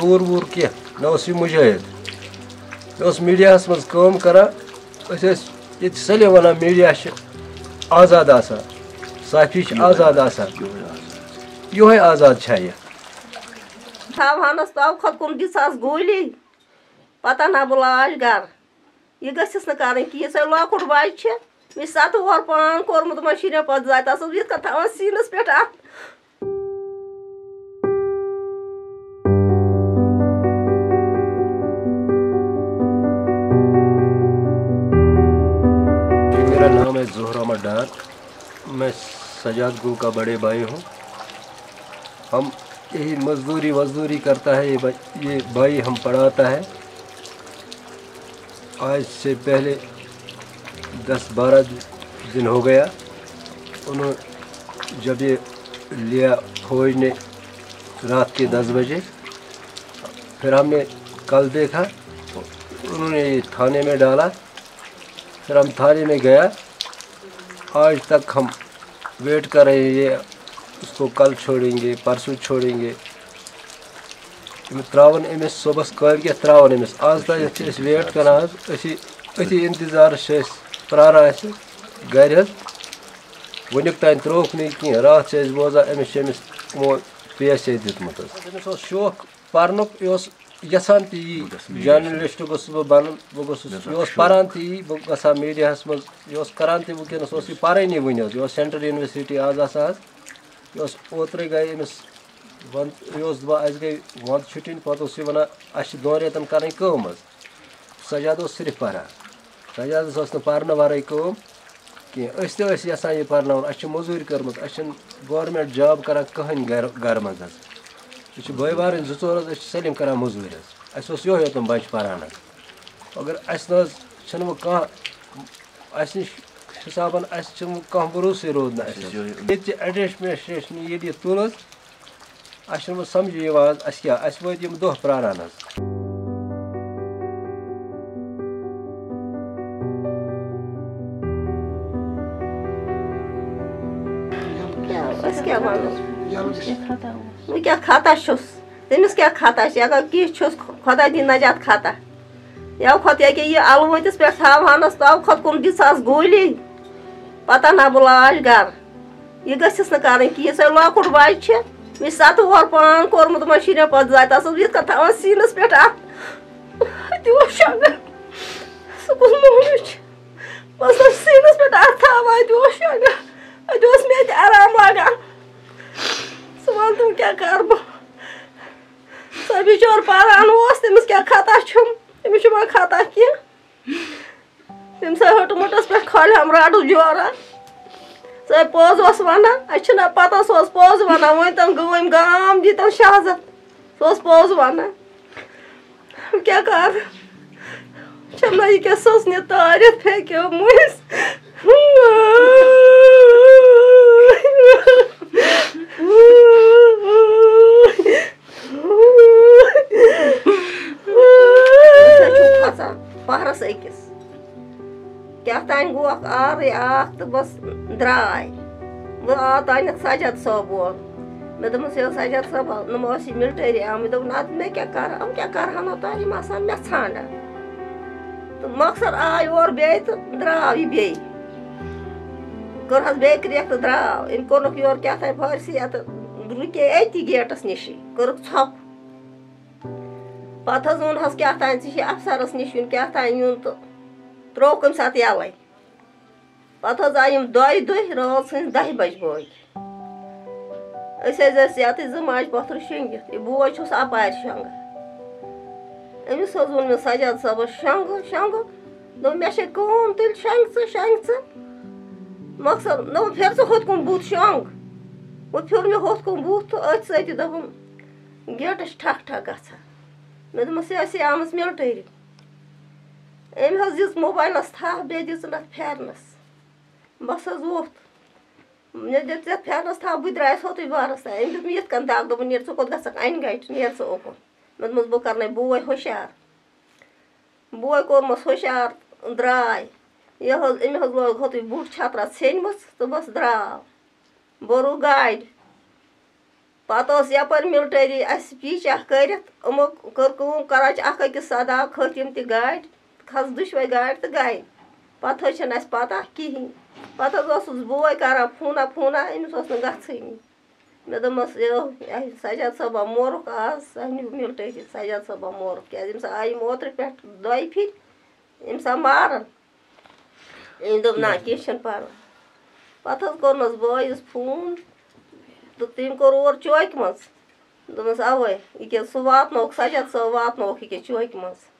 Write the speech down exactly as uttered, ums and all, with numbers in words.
کوٗر ووٗر کینٛہہ، نہ اوس یہِ مُجٲہِد۔ یہِ اوس میٖڈیاہَس منٛز کٲم کَران۔ أسۍ ٲسۍ ییٚتہِ سٲلِم وَنان، میٖڈیا چھِ آزاد آسان، صحافی چھِ آزاد آسان۔ یِہوٚے آزاد چھا یہِ؟ تھاوہانَس تو کھۄتہٕ کُم دِژہَس گوٗلی، پَتہٕ اَنہٕ ہا بہٕ لاش گَرٕ۔ یہِ گٔژھِس نہٕ کَرٕنۍ کینٛہہ۔ یُس ہَے لۄکُٹ بَچہِ چھِ، مےٚ چھِ سَتہٕ وُہَر پان کوٚرمُت، وۄنۍ شُرٮ۪ن پَتہٕ زاتہِ آسَس بہٕ یِتھ کٔنۍ تھاوان سیٖنَس پٮ۪ٹھ اَتھ۔ मेरा नाम है जोहर अहमद डार। मैं सजाद गुल का बड़े भाई हूँ। हम यही मजदूरी वजदूरी करता है, ये भाई, ये भाई हम पढ़ाता है। आज से पहले दस बारह दिन हो गया, उन्होंने, जब ये लिया फौज ने रात के दस बजे, फिर हमने कल देखा, उन्होंने ये थाने में डाला। फिर हम थाने में गया। आज तक हम वेट कर रहे हैं, ये उसको कल छोड़ेंगे, परसों छोड़ेंगे। یِم ترٛاوَن أمِس صُبحَس، کٲلۍ کٮ۪تھ ترٛاوَن أمِس۔ آز تام چھِ أسۍ ویٹ کران حظ، أسی، أتھی اِنتظارَس چھِ أسۍ پرٛاران اَسہِ گَرِ حظ۔ وٕنیُک تام ترٛووُکھ نہٕ یہِ کینٛہہ۔ راتھ چھِ أسۍ بوزان، أمِس چھِ أمِس یِمو پی ایس اے دیُتمُت حظ۔ أمِس اوس شوق پَرنُک، یہِ اوس یَژھان تہِ یی، بہٕ گژھٕ میٖڈیاہَس منٛز۔ جرنلسٹ گوٚژھُس بہٕ بَنُن، بہٕ گوٚژھُس، مےٚ یہِ اوس سا پَران شوق۔ تہِ یی، بہٕ گژھٕ ہا میٖڈیاہَس منٛز، یہِ اوس کَران تہِ وٕنکیٚنَس، اوس یہِ پَرٲنی وٕنہِ حظ، یہِ اوس سینٹرل یونیورسٹی آز آسان حظ۔ یہِ اوس اوترَے گٔے أمِس وَنٛد-، یہِ اوس دَپان، اَسہِ گٔے وَنٛدٕ چھُٹی، پَتہٕ اوس یہِ وَنان، اَسہِ چھِ دۄن رٮ۪تَن کَرٕنۍ کٲم حظ۔ سجاد اوس صرف پَران۔ سجادَس ٲس نہٕ پَرنہٕ وَرٲے کٲم کینٛہہ۔ أسۍ تہِ ٲسۍ یَژھان یہِ پَرناوُن۔ اَسہِ چھِ مٔزوٗرۍ کٔرمٕژ، اَسہِ چھِنہٕ گورمٮ۪نٛٹ جاب کَران کٕہٕنۍ گَرٕ، گَرٕ منٛز حظ۔ أسۍ چھِ بٲے بارٕنۍ زٕ ژور حظ، أسۍ چھِ سٲلِم کَران مٔزوٗرۍ حظ۔ اَسہِ اوس یِہوٚے یوتَن بَچہٕ پَران حظ۔ مگر اَسہِ نہ حظ چھِنہٕ وۄنۍ کانٛہہ، اَسہِ نِش حِسابَن اَسہِ چھِنہٕ وۄنۍ کانٛہہ بروسٕے روٗد نہٕ اَسہِ حظ۔ ییٚتہِ چہِ ایڈمِنِسٹریشنہِ ییٚلہِ یہِ تُل حظ، اَسہِ چھُنہٕ وۄنۍ سَمجھی یِوان حظ، اَسہِ کیٛاہ، اَسہِ وٲتۍ یِم دۄہ پرٛاران حظ۔ کیٛاہ، أسۍ کیٛاہ وَنو؟ وۄنۍ کیٛاہ خطا چھُس؟ تٔمِس کیٛاہ خطا چھُ؟ اگر کینٛہہ چھُس، خۄدا دِیِن نجات خطا۔ یَوٕ کھۄتہٕ ییٚکیٛاہ یہِ اَلہٕ وٲنٛتِس پٮ۪ٹھ تھاوہانَس، تَوٕ کھۄتہٕ کُم دِژہَس گوٗلی، پَتہٕ اَنہٕ ہا بہٕ لاش گَرٕ۔ یہِ گٔژھِس نہٕ کَرٕنۍ کینٛہہ۔ یُس ہَے لۄکُٹ بَچہِ چھِ، مےٚ چھِ سَتہٕ وُہَر پان کوٚرمُت، وۄنۍ شُرٮ۪ن پَتہٕ زاتہِ آسَس بہٕ یِتھ کٔنۍ تھاوان سیٖنَس پٮ۪ٹھ اَتھ۔ اَتہِ اوس شۄنٛگان۔ سُہ کُس موٚہنیوٗ چھُ؟ بہٕ ٲسَس سیٖنَس پٮ۪ٹھ اَتھ تھاوان، اَتہِ اوس شۄنٛگان۔ اَتہِ اوس مےٚ تہِ آرام لَگان۔ ژٕ وَن، تِم کیٛاہ کَرٕ بہٕ؟ سُہ بِچور پَران اوس، تٔمِس کیٛاہ خطا چھُم؟ تٔمِس چھُما خطا کینٛہہ؟ تٔمۍ سٕے ۂٹہٕ مٔٹَس پٮ۪ٹھ کھالہِ ہم راڈو جورا۔ سُہ ہے پوٚز اوس وَنان، اَسہِ چھِنہ پَتہ سُہ اوس پوٚز وَنان، وۄنۍ تَن گٲمۍ گام دِتَن شہزَت، سُہ اوس پوٚز وَنان۔ کیٛاہ کَرٕ؟ چھَم نہ یہِ کیٛاہ سٕژنہِ تٲرِتھ ہیٚکیو مٔنٛزۍ۔ أسۍ حظ چھِ کھۄژان پہرس أکِس۔ کیٛاہ تام گوکھ آرٕے اکھ تہٕ بس درٛاے۔ وۄنۍ آو تانٮ۪تھ سجاد صٲب اورٕ۔ مےٚ دوٚپمَس، "ہے سجاد صٲب، نۄمہٕ ٲس یہِ مِلٹٔری آمٕتۍ۔" دوٚپُن، "اَدٕ مےٚ کیٛاہ کَرٕ؟ یِم کیٛاہ کَرٕہَن تۄہہِ؟ یِم آسان مےٚ ژھانٛڈان۔" تہٕ مۄخصر آے اورٕ بیٚیہِ تہٕ درٛاو یہِ بیٚیہِ۔ کٔرہَس بیٚیہِ کرٛیٚکھ تہٕ درٛاو۔ أمۍ کوٚرنَکھ یورٕ کیٛاہ تام فارسی، یَتہٕ رُکے أتی گیٹَس نِشی، کٔرٕکھ ژھۄپہٕ۔ پَتہٕ حظ ووٚن حظ، "کیٛاہ تام ژےٚ چھِ اَفسَرَس نِش یُن، کیٛاہ تام یُن"، تہٕ ترٛووُکھ أمۍ ساتہٕ یَلَے۔ پَتہٕ حظ آیہِ یِم دۄیہِ دۄہہِ رٲژ ہٕنٛزِ دَہہِ بَجہِ بٲگۍ۔ أسۍ حظ ٲسۍ یَتٕے زٕ ماجہِ پۄتھرٕ شۄنٛگِتھ، یہِ بوے چھُس اَپارِ شۄنٛگان۔ أمِس حظ ووٚن مےٚ سجاد صٲبَس، "شۄنٛگہٕ، شۄنٛگہٕ۔" دوٚپ، "مےٚ چھے کٲم، تیٚلہِ شۄنٛگہِ ژٕ، شۄنٛگہِ ژٕ۔" مۄخصر، دوٚپُن، "پھِر ژٕ ہُتھ کُن بُتھ، شۄنٛگ۔" وۄنۍ پھِر مےٚ ہُتھ کُن بُتھ تہٕ أتھۍ سۭتی دوٚپُن، گیٹَس چھِ ٹھَکھ ٹھَکھ گژھان۔ مےٚ دوٚپمَس، "یہِ ٲسٕے آمٕژ مِلٹٔری۔" أمۍ حظ دِژ موبایلَس تھَپھ، بیٚیہِ دِژٕن اَتھ پھٮ۪رنَس۔ بَس حظ ووٚتھ۔ مےٚ دِژ ژےٚ پھٮ۪رنَس تھَپھ، بہٕ درٛایَس ہوتُے وارَس تام۔ أمۍ دیُت مےٚ یِتھ کٔنۍ دَگ، دوٚپُن، "نیٖر، ژٕ کوٚت گژھکھ؟ اَنہِ گَٹہِ، نیر ژٕ اوکُن۔" مےٚ دوٚپمَس، "بہٕ کَرنَے بوے ہُشیار۔" بوے کوٚرمَس ہُشیار، درٛاے۔ یہِ حظ، أمۍ حظ لوگ ہوتُے بُٹھ چھَترا ژھیٚنمٕژ تہٕ بَس درٛاو۔ بوٚرُکھ گاڑِ۔ پَتہٕ ٲس یَپٲرۍ مِلٹٔری اَسہِ پیٖچ اَکھ کٔرِتھ، یِمو کٔر کٲم، کَران چھِ اَکھ أکِس صدا، کھٔتۍ یِم تہِ گاڑِ، کھژ دُشوَے گاڑِ تہٕ گٔے۔ پَتہٕ حظ چھَنہٕ اَسہِ پَتہ کِہیٖنۍ۔ پَتہٕ حظ اوسُس بوے کَران فونہ فونہ، أمِس اوس نہٕ گژھٲنی۔ مےٚ دوٚپمَس، یہِ، یہِ سجاد صٲبہ مورُکھ آز، سُہ نیوٗ مِلٹٔری، سجاد صٲبہ مورُکھ، کیٛازِ أمِس آیہِ یِم اوترٕ پٮ۪ٹھ دۄیہِ پھِرِ، أمِس آو مارَن۔ أمۍ دوٚپ، نہ، کینٛہہ چھُنہٕ پَرواے۔ پَتہٕ حظ کوٚرنَس بٲیِس فون تہٕ تٔمۍ کوٚر اور چوکہِ منٛز۔ دوٚپمَس، اَوَے، یہِ کیٛاہ سُہ واتنووُکھ، سجاد صٲب واتنووُکھ یہِ کیٛاہ چوکہِ منٛز۔